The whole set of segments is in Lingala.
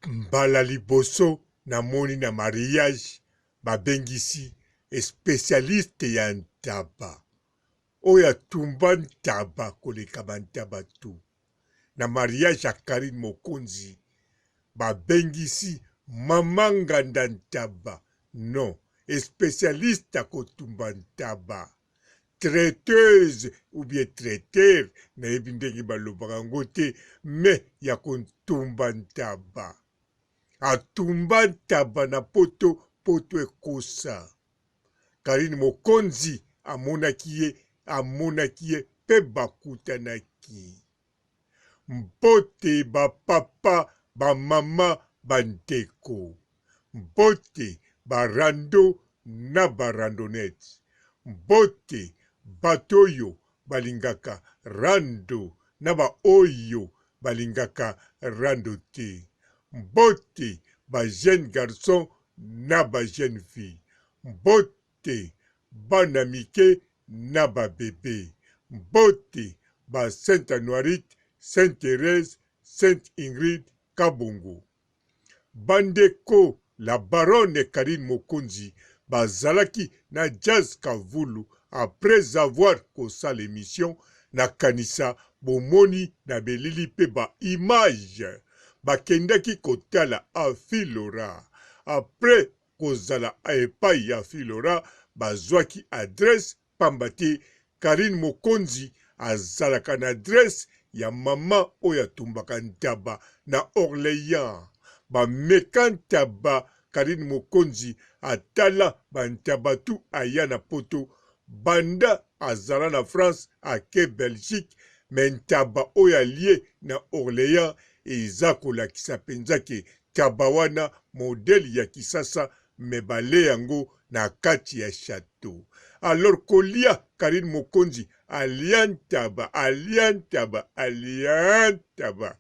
Mbala liboso namoni na mariage babengisi specialiste ya ntaba oyo atumba ntaba koleka ba ntaba tout. Na mariage ya Carine Mokonzi babengisi mama nganda ntaba non specialiste ya kotumba ntaba. Traiteuse ou bien traiteur nayebi ndenge balobaka yango te mais ya kontumba ntaba. Atumba ntaba na poto, poto ekosa. Carine Mokonzi amonaki ye, amonaki ye pe bakutanaki. Mbote ba papa, ba mama, ba ndeko. Mbote ba rando na ba randonnettes. Mbote bato oyo balingaka rando na ba oyo balingaka rando te. Mbote ba jeunes garçons na ba jeunes filles. Mbote bana mike na ba bebe. Mbote ba Saint Anuarite, Saint Therèse, Sainte Ingrid Kabongo. Ba ndeko la baronne Carine Mokonzi bazalaki na Jazz Kavulu après avoir kosala emission nakanisa bomoni na belili pe ba images bakendaki kotala Afy Laura après kozala epayi ya Filora bazwaki adresse pamba te Carine Mokonzi azalaka na adresse ya maman oyo atumbaka ntaba na Orleans ba meka ntaba Carine Mokonzi atala ba ntaba tout aya na poto banda azala na France ake Belgique mais ntaba oyo alie na Orleans eza kolakisa penza ke Taba wana modèle ya kisasa mais bale yango na kati ya chateau alors kolia Carine Mokonzi alia ntaba alia ntaba alia ntaba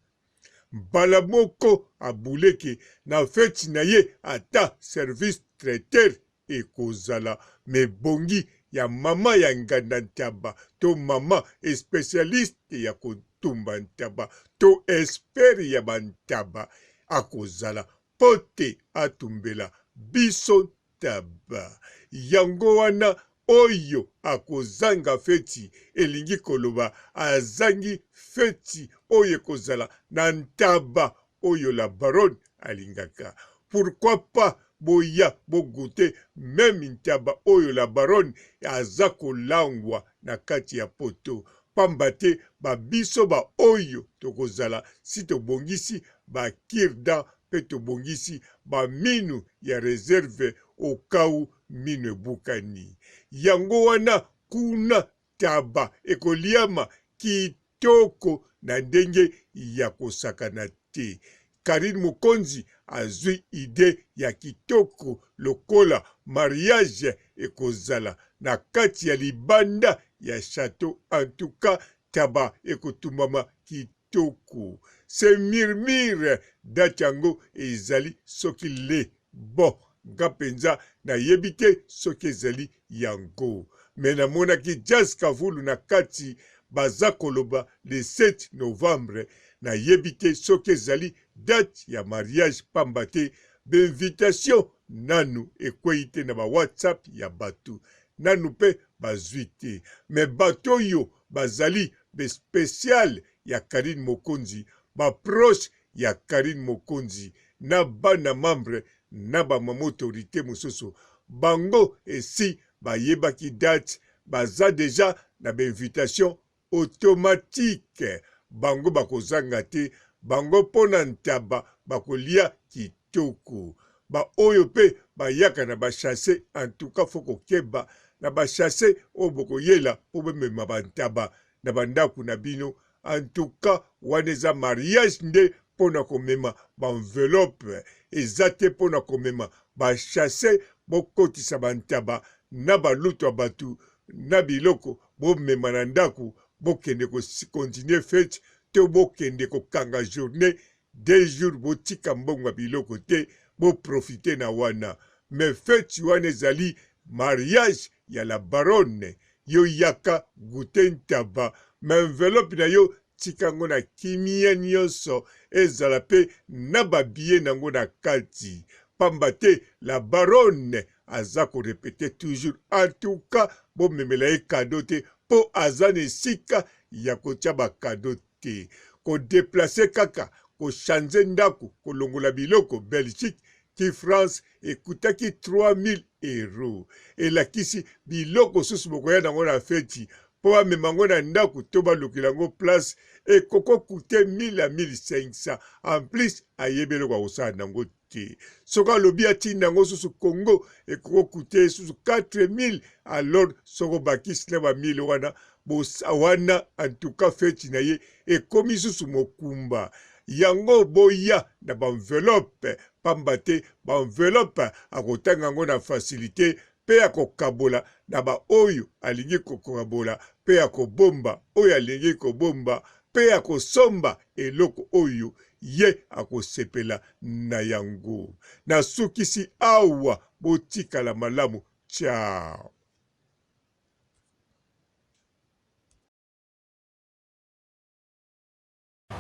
mbala moko abuleke na feti na ye ata service traiteur ekozala mais ebongi ya mama ya nganda ntaba to mama especialiste ya kotumba ntaba to expert ya ba ntaba akozala mpo te atumbela biso ntaba. Yango wana oyo akozanga feti elingi koloba azangi feti oyo ekozala na ntaba oyo la baronne alingaka. Pourquoi pas boya bo gouter meme ntaba oyo la baronne aza kolangwa na kati ya poto pamba te ba biso ba oyo tokozala si tobongisi ba cure dent pe tobongisi ba minu ya reserve au cas où minu ebukani. Yango wana kuna Taba ekoliama kitoko na ndenge ya kosakana te. Carine Mokonzi azui idee ya kitoko lokola mariage ekozala na kati ya libanda ya chateau en tout cas taba ekotumbama kitoko. Se murmure date yango ezali soki le bon nga penza nayebi te soki ezali yango mais namonaki jazz kavulu na kati baza koloba le 7 novembre nayebi te soki ezali date ya mariage pamba te b'invitation nanu ekweyi te na ba whatsapp ya batu nanu pe bazui te mais batu oyo bazali be special ya Carine Mokonzi ba proche ya Carine Mokonzi na bana membre na ba mama autorite mosusu bango esi bayebaki date baza dejà na ba invitation automatique bango bakozanga te bango mpo na ntaba bakolia kitoko ba oyo pe bayaka na ba chasse en tout cas faut kokeba na ba chasse oyo bokoyela mpo bomema ba ntaba na ba ndaku na bino en tout cas wana eza mariage nde pona komema ba enveloppe eza te pona komema ba chasse bokotisa ba ntaba na ba lutu ya batu na biloko bomema na ndaku bokende ko continuer fete to bokende kokanga journee deux jours botika mbongo ya biloko te bo profiter na wana mais feti wana ezali mariage ya la baronne yo yaka goute ntaba mais enveloppe na yo. Tika yango na kimia nionso ezala pe na ba billets nango na kati pamba te la baronne aza ko repeter toujours en tout cas bomemela ye cadeau te po aza na esika ya kotia ba cadeau te ko deplacer kaka ko changer ndaku kolongola biloko Belgique ti France ekutaki 3000 euros elakisi biloko susu bokoya nango na feti po bamema yango na ndaku to balukela yango place ekoko coute 1000 à 1500 en plus ayebi eloko akosala nango te soki alobi atinda yango susu Congo ekoko coute ye susu 4000 alors soki obakisi na ba 1000 wana bosa wana en tout cas feti na ye ekomi susu mokumba yango boya na ba enveloppe pamba te ba enveloppe akotanga yango na facilite pe akokabola na ba oyo alingi kokabola pe akobomba oyo alingi kobomba pe akosomba eloko oyo ye akosepela na yango. Nasukisi awa botikala malamu ciao.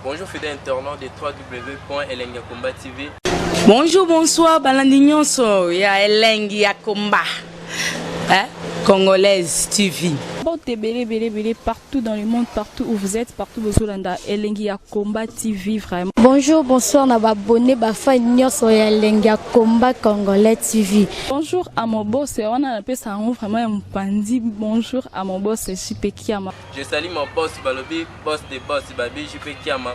Bonjour fidèle internaute de www.elengiyakomba TV. Bonjour, bonsoir, balandi nyonso ya elengi ya komba. Hein? Congolaise TV. Mbote ebele ebele ebele partout dans le monde, partout où vous êtes, partout bozolanda elengi ya combat TV vraiment. Bonjour, bonsoir na ba abonné ba fan nyonso ya elengi ya combat congolais TV. Bonjour à mon boss, wana napesa yango vraiment ya mopanzi. Bonjour à mon boss JP Kiama. Je salue mon boss balobi boss de boss babi JP Kiama.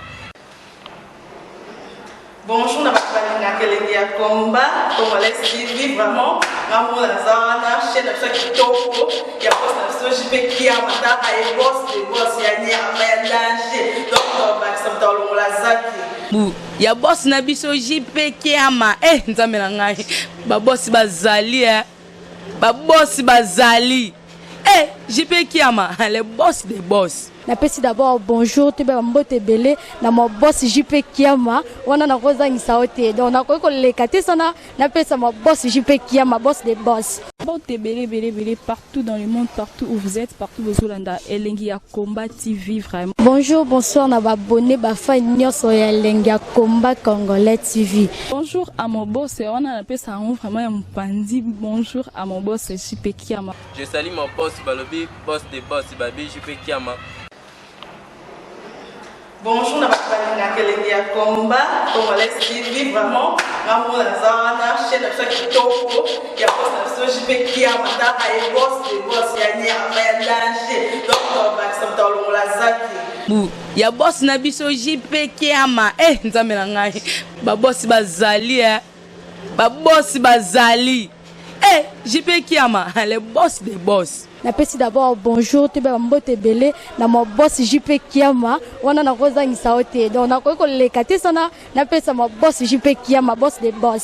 Bonjour na bato balingaka elengi ya combat congolais TV vraiment nga moko naza wana chaîne na biso ya kitoko ya boss na biso JP Kiama tala ye boss de boss ya nyama ya danger donc tobakisa moto alongola zaki Bu ya boss na biso JP Kiama eh nzambe na ngai ba boss bazali eh ba boss bazali Eh JP Kiama le boss des boss. Napesi d'abord bonjour toyeba ba mbote ebele na ma boss JP Kiama wana nakozangisa yo te donc nakoki koleka te sana napesa ma boss JP Kiama boss des boss. Mbote ebele ebele ebele partout dans le monde partout où vous êtes partout bozolanda elengi ya combat TV vraiment. Bonjour bonsoir na ba abonnes ba fan nionso ya elengi ya combat congolais TV. Bonjour à mon boss wana napesa yango vraiment ya mopanzi bonjour à mon boss JP Kiama. Je salue mon boss balobi boss de boss babi JP Kiama. Bonjour na bato balingaka elengi ya combat congolais TV vraiment nga moko naza wana chaîne na biso ya kitoko ya boss na biso JP Kiama tala ye boss de boss ya nyama ya danger donc tobakisa moto alongola zaki Bu ya boss na biso JP Kiama eh nzambe na ngai ba boss bazali eh ba boss bazali Eh JP Kiama le boss des boss. Napesi d'abord bonjour toyeba ba mbote ebele na ma boss JP Kiama wana nakozangisa yo te donc nakoki koleka te sana napesa ma boss JP Kiama boss des boss.